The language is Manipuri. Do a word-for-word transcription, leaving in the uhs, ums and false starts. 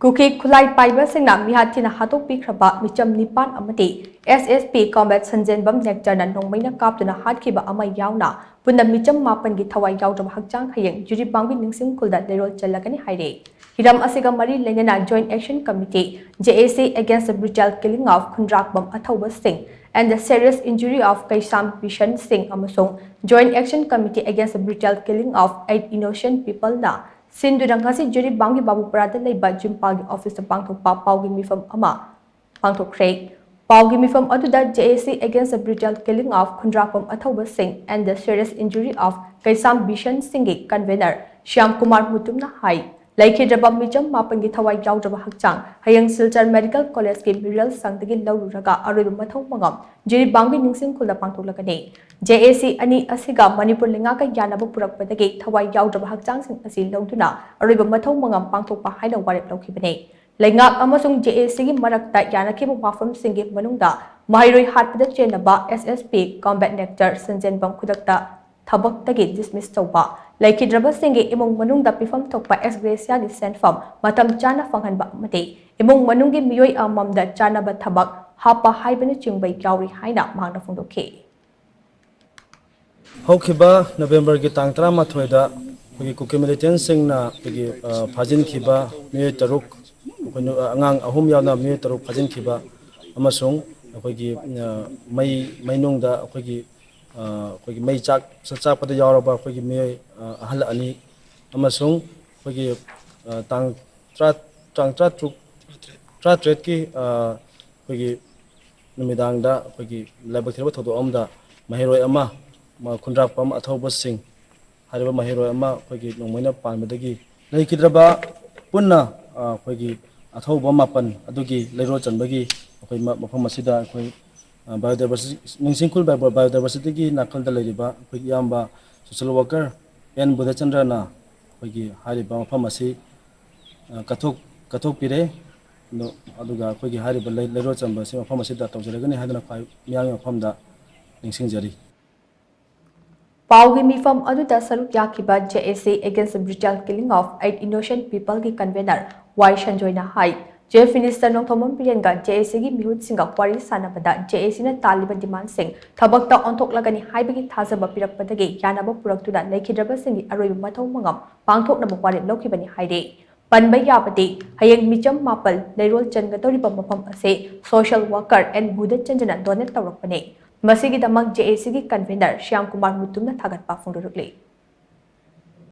ꯀꯨꯀꯤ ꯈꯨꯠꯂꯥꯏ ꯄꯥꯏꯕꯁꯤꯡꯅ ꯃꯤꯍꯥꯠ ꯊꯤꯅ ꯍꯥꯠꯇꯣꯛꯄꯤꯈ꯭ꯔꯕ ꯃꯤꯆꯝ ꯅꯤꯄꯥꯟ ꯑꯃꯗꯤ S S P Combat ꯁꯟꯖꯦꯟꯕꯝ ꯅꯦꯛꯆꯔꯅ ꯅꯣꯡꯃꯩꯅ ꯀꯥꯞꯇꯨꯅ ꯍꯥꯠꯈꯤꯕ ꯑꯃ ꯌꯥꯎꯅ ꯄꯨꯟꯅ ꯃꯤꯆꯝ ꯃꯥꯄꯟꯒꯤ ꯊꯋꯥꯏ ꯌꯥꯎꯗ꯭ꯔꯕ ꯍꯛꯆꯥꯡ ꯍꯌꯦꯡ ꯖꯤꯔꯤꯕꯥꯝꯒꯤ ꯅꯤꯡꯁꯤꯡ ꯈꯨꯜꯗ ꯂꯩꯔꯣꯜ ꯆꯜꯂꯒꯅꯤ ꯍꯥꯏꯔꯦ꯫ ꯍꯤꯔꯝ ꯑꯁꯤꯒ ꯃꯔꯤ ꯂꯩꯅꯅ Joint Action Committee, J A C Against the Brutal Killing of ꯈꯨꯟꯗ꯭ꯔꯥꯛꯄꯝ ꯑꯊꯧꯕ ꯁꯤꯡ and the Serious Injury of ꯀꯩꯁꯥꯝ ꯕꯤꯁꯟ ꯁꯤꯡ ꯑꯃꯁꯨꯡ Joint Action Committee Against the Brutal Killing of Eight Innocent People ꯅ ꯁꯤꯟꯗꯨꯅ ꯉꯁꯤ ꯖꯤꯔꯤꯕꯥꯝꯒꯤ ꯕꯥꯕꯨꯄꯨꯔꯥꯗ ꯂꯩꯕ ꯖꯤꯝꯄꯥꯜꯒꯤ ꯑꯣꯐꯤꯁꯇ ꯄꯥꯡꯊꯣꯛꯄ ꯄꯥꯎꯒꯤ ꯃꯤꯐꯝ ꯑꯃ ꯄꯥꯡꯊꯣꯛꯈ꯭ꯔꯦ꯫ ꯄꯥꯎꯒꯤ ꯃꯤꯐꯝ ꯑꯗꯨꯗ J A C Against the Brutal Killing of ꯈꯨꯟꯗ꯭ꯔꯥꯛꯄꯝ ꯑꯊꯧꯕ ꯁꯤꯡ and the Serious Injury of ꯀꯩꯁꯥꯝ ꯕꯤꯁꯟ ꯁꯤꯡꯒꯤ convener ꯁ꯭ꯌꯥꯝ ꯀꯨꯃꯥꯔ ꯃꯨꯇꯨꯝꯅ ꯍꯥꯏ, ꯂꯩꯈꯤꯗ꯭ꯔꯕ ꯃꯤꯆꯝ ꯃꯥꯄꯟꯒꯤ ꯊꯋꯥꯏ ꯌꯥꯎꯗ꯭ꯔꯕ ꯍꯛꯆꯥꯡ ꯍꯌꯦꯡ ꯁꯤꯜꯆꯔ ꯃꯦꯗꯤꯀꯦꯜ ꯀꯣꯂꯦꯖꯀꯤ ꯃꯦꯃꯣꯔꯤꯌꯦꯜ ꯁꯪꯗꯒꯤ ꯂꯧꯔꯨꯔꯒ ꯑꯔꯣꯏꯕ ꯃꯊꯧ ꯃꯉꯝ ꯖꯤꯔꯤꯕꯥꯝꯒꯤ ꯅꯤꯡꯁꯤꯡ ꯈꯨꯜꯗ ꯄꯥꯡꯊꯣꯛꯂꯒꯅꯤ꯫ J A C ꯑꯅꯤ ꯑꯁꯤꯒ ꯃꯅꯤꯄꯨꯔ ꯂꯩꯉꯥꯛꯀ ꯌꯥꯅꯕ ꯄꯨꯔꯛꯄꯗꯒꯤ ꯊꯋꯥꯏ ꯌꯥꯎꯗ꯭ꯔꯕ ꯍꯛꯆꯥꯡꯁꯤꯡ ꯑꯁꯤ ꯂꯧꯗꯨꯅ ꯑꯔꯣꯏꯕ ꯃꯊꯧ ꯃꯉꯝ ꯄꯥꯡꯊꯣꯛꯄ ꯍꯥꯏꯅ ꯋꯥꯔꯦꯞ ꯂꯧꯈꯤꯕꯅꯤ꯫ ꯂꯩꯉꯥꯛ ꯑꯃꯁꯨꯡ J A Cꯒꯤ ꯃꯔꯛꯇ ꯌꯥꯅꯈꯤꯕ ꯋꯥꯐꯝꯁꯤꯡꯒꯤ ꯃꯅꯨꯡꯗ ꯃꯍꯩꯔꯣꯏ ꯍꯥꯠꯄꯗ ꯆꯦꯟꯅꯕ S S P Combat Nectar ꯁꯟꯖꯦꯟꯕꯝ ꯈꯨꯗꯛꯇ ꯊꯕꯛꯇꯒꯤ dismiss ꯇꯧꯕ, ꯂꯩꯈꯤꯗ꯭ꯔꯕꯁꯤꯡꯒꯤ ꯏꯃꯨꯡ ꯃꯅꯨꯡꯗ ꯄꯤꯐꯝ ꯊꯣꯛꯄ ex gratia ꯒꯤ ꯁꯦꯟꯐꯝ ꯃꯇꯝ ꯆꯥꯅ ꯐꯪꯍꯟꯕ ꯑꯃꯗꯤ ꯏꯃꯨꯡ ꯃꯅꯨꯡꯒꯤ ꯃꯤꯑꯣꯏ ꯑꯃꯃꯝꯗ ꯆꯥꯅꯕ ꯊꯕꯛ ꯍꯥꯞꯄ ꯍꯥꯏꯕꯅꯆꯤꯡꯕ ꯌꯥꯎꯔꯤ ꯍꯥꯏꯅ ꯃꯍꯥꯛꯅ ꯐꯣꯡꯗꯣꯛꯈꯤ꯫ ꯍꯧꯈꯤꯕ ꯅꯕꯦꯝꯕꯔꯒꯤ ꯇꯥꯡ ꯇꯔꯥꯃꯥꯊꯣꯏꯗ ꯑꯩꯈꯣꯏꯒꯤ ꯀꯨꯀꯤ ꯃꯤꯂꯤꯇꯦꯟꯁꯤꯡꯅ ꯑꯩꯈꯣꯏꯒꯤ, ꯑ, ꯐꯥꯖꯤꯟꯈꯤꯕ ꯃꯤꯑꯣꯏ ꯇꯔꯨꯛ, ꯑꯩꯈꯣꯏ ꯅꯨ-, ꯑꯉꯥꯡ ꯑꯍꯨꯝ ꯌꯥꯎꯅ ꯃꯤꯑꯣꯏ ꯇꯔꯨꯛ ꯐꯥꯖꯤꯟꯈꯤꯕ ꯑꯃꯁꯨꯡ ꯑꯩꯈꯣꯏꯒꯤ, ꯑ, ꯃꯩ, ꯃꯩꯅꯨꯡꯗ ꯑꯩꯈꯣꯏꯒꯤ, ꯑ, ꯑꯩꯈꯣꯏꯒꯤ ꯃꯩ ꯆꯥꯛ, ꯆꯥꯛ ꯆꯥꯛꯄꯗ ꯌꯥꯎꯔꯕ ꯑꯩꯈꯣꯏꯒꯤ ꯃꯤꯑꯣꯏ, ꯑ, ꯑꯍꯜ ꯑꯅꯤ ꯑꯃꯁꯨꯡ ꯑꯩꯈꯣꯏꯒꯤ, ꯑ, ꯇꯥꯡ ꯇꯔꯥ, ꯇꯥꯡ ꯇꯔꯥꯇꯔꯨꯛ, ꯇꯔꯥꯇꯔꯦꯠꯀꯤ, ꯑ, ꯑꯩꯈꯣꯏꯒꯤ ꯅꯨꯃꯤꯗꯥꯡꯗ ꯑꯩꯈꯣꯏꯒꯤ ꯂꯥꯏꯕꯛ ꯊꯤꯔꯕ ꯊꯧꯗꯣꯛ ꯑꯃꯗ ꯃꯍꯩꯔꯣꯏ ꯑꯃ, ꯃ-, ꯈꯨꯟꯗ꯭ꯔꯥꯛꯄꯝ ꯑꯊꯧꯕꯁꯤꯡ ꯍꯥꯏꯔꯤꯕ ꯃꯍꯩꯔꯣꯏ ꯑꯃ ꯑꯩꯈꯣꯏꯒꯤ ꯅꯣꯡꯃꯩꯅ ꯄꯥꯟꯕꯗꯒꯤ ꯂꯩꯈꯤꯗ꯭ꯔꯕ ꯄꯨꯟꯅ, ꯑ, ꯑꯩꯈꯣꯏꯒꯤ ꯑꯊꯧꯕ ꯃꯥꯄꯟ ꯑꯗꯨꯒꯤ ꯂꯩꯔꯣꯜ ꯆꯟꯕꯒꯤ ꯑꯩꯈꯣꯏ ꯃ-, ꯃꯐꯝ ꯑꯁꯤꯗ ꯑꯩꯈꯣꯏ, ꯑ, biodiversity, ꯅꯤꯡꯁꯤꯡꯈꯨꯜ bio-, biodiversityꯒꯤ ꯅꯥꯀꯜꯗ ꯂꯩꯔꯤꯕ ꯑꯩꯈꯣꯏꯒꯤ ꯏꯌꯥꯝꯕ social worker N ꯕꯨꯙꯆꯟꯗ꯭ꯔꯅ ꯑꯩꯈꯣꯏꯒꯤ ꯍꯥꯏꯔꯤꯕ ꯃꯐꯝ ꯑꯁꯤ, ꯑ, ꯀꯠꯊꯣꯛ-, ꯀꯠꯊꯣꯛꯄꯤꯔꯦ꯫ ꯑꯗꯣ, ꯑꯗꯨꯒ ꯑꯩꯈꯣꯏꯒꯤ ꯍꯥꯏꯔꯤꯕ ꯂꯩ-, ꯂꯩꯔꯣꯜ ꯆꯟꯕ ꯑꯁꯤ ꯃꯐꯝ ꯑꯁꯤꯗ ꯇꯧꯖꯔꯒꯅꯤ ꯍꯥꯏꯗꯨꯅ ꯈ꯭ꯋꯥꯏ ꯃꯤꯌꯥꯝꯒꯤ ꯃꯐꯝꯗ ꯅꯤꯡꯁꯤꯡꯖꯔꯤ꯫ ꯄꯥꯎꯒꯤ ꯃꯤꯐꯝ ꯑꯗꯨꯗ ꯁꯔꯨꯛ ꯌꯥꯈꯤꯕ J A C Against Brutal Killing of Eight Innocent People ꯒꯤ convener Y ꯁꯟꯖꯣꯏꯅ high, Chief Minister Nongthombam ꯕꯤꯔꯦꯟꯒ J A C ꯒꯤ ꯃꯤꯍꯨꯠꯁꯤꯡꯒ ꯋꯥꯔꯤ ꯁꯥꯟꯅꯕꯗ J A C ꯅ ꯇꯥꯜꯂꯤꯕ demandꯁꯤꯡ ꯊꯕꯛꯇ ꯑꯣꯟꯊꯣꯛꯂꯒꯅꯤ ꯍꯥꯏꯕꯒꯤ ꯊꯥꯖꯕ ꯄꯤꯔꯛꯄꯗꯒꯤ ꯌꯥꯅꯕ ꯄꯨꯔꯛꯇꯨꯅ ꯂꯩꯈꯤꯗ꯭ꯔꯕꯁꯤꯡꯒꯤ ꯑꯔꯣꯏꯕ ꯃꯊꯧ ꯃꯉꯝ ꯄꯥꯡꯊꯣꯛꯅꯕ ꯋꯥꯔꯦꯞ ꯂꯧꯈꯤꯕꯅꯤ ꯍꯥꯏꯔꯤ꯫ ꯄꯟꯕ ꯌꯥꯕꯗꯤ, ꯍꯌꯦꯡ ꯃꯤꯆꯝ ꯃꯥꯄꯜ ꯂꯩꯔꯣꯜ ꯆꯟꯒꯗꯧꯔꯤꯕ ꯃꯐꯝ ꯑꯁꯤ social worker N ꯕꯨꯙꯆꯟꯗ꯭ꯔꯅ donate ꯇꯧꯔꯛꯄꯅꯤ꯫ ꯃꯁꯤꯒꯤꯗꯃꯛ J A C ꯒꯤ convener ꯁ꯭ꯌꯥꯝ ꯀꯨꯃꯥꯔ ꯃꯨꯇꯨꯝꯅ ꯊꯥꯒꯠꯄ ꯐꯣꯡꯗꯣꯔꯛꯂꯤ꯫